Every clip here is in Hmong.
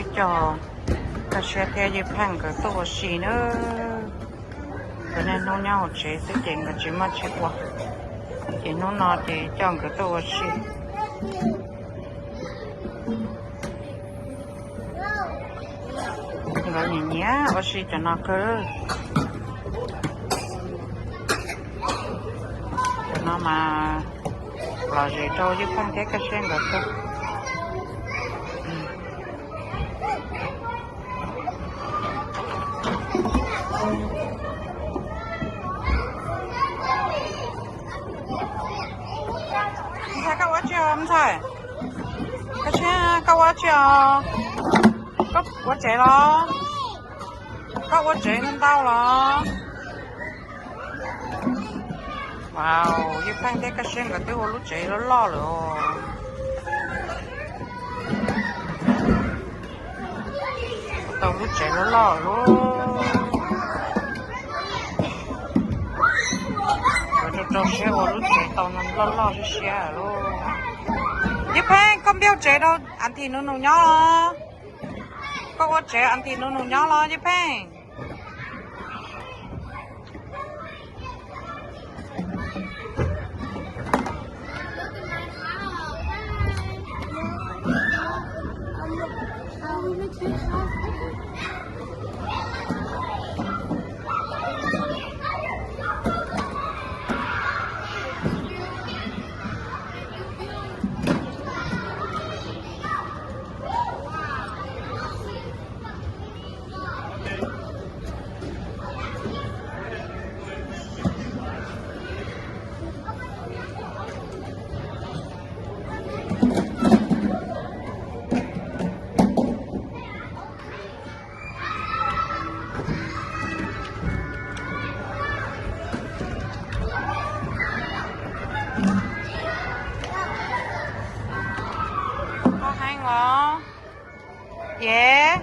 Coj Kaj Siab thiab Yij Pheej nkawd tuaj ua si na. Nkawd niaj hnub nyob hauv tsev xwb ces nkawd tsis muaj tsis ua, ces hnub no ces coj nkawd tuaj ua si. Nkawd nyiam nyiam ua si cov no kawg. Cov no mas lom zem rau Yij Pheej thiab Kaj Siab nkawd kawg. Ntxhais, koj ua tsi os ntxhais? Kaj Siab, koj ua tsi os? Koj ua tsev los? Koj ua tsev ntau los? Wow, Yij Pheej thiab Kaj Siab nkawd twb ua lub tsev loj loj lawm os. Tau lub tsev loj loj lawm. Nkawd rau rau siab ua lub tsev tau loj loj siab siab lawm. Yij Pheej, koj npia tsev rau auntie Nunus nyob los? Koj ua tsev auntie Nunus nyob los Yij Pheej? Koj heev los? Yes.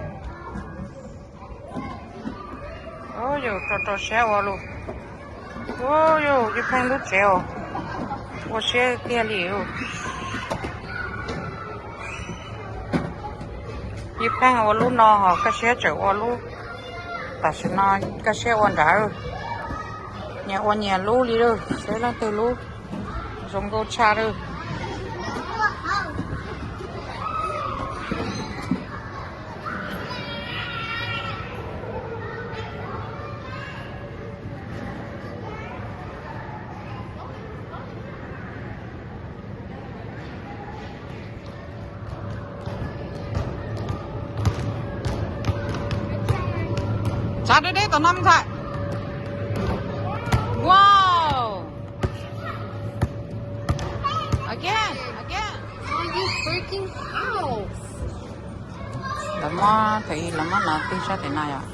Yus rau rau siab ua lus. Yus Yij Pheej lub tsev os, ua siab tiag li. Yij Pheej ua lub no ho Kaj Siab tseem ua lub. Tam sim no Kaj Siab ua nrad, nyias ua nyias lub li lawm, seb leej twg lub zoo nkauj tshaj lawm. Tsav deb deb tom no me ntxhais. Wow. Again, again. Lawv muab thaum ub lawv muab no tig sab tim no yom.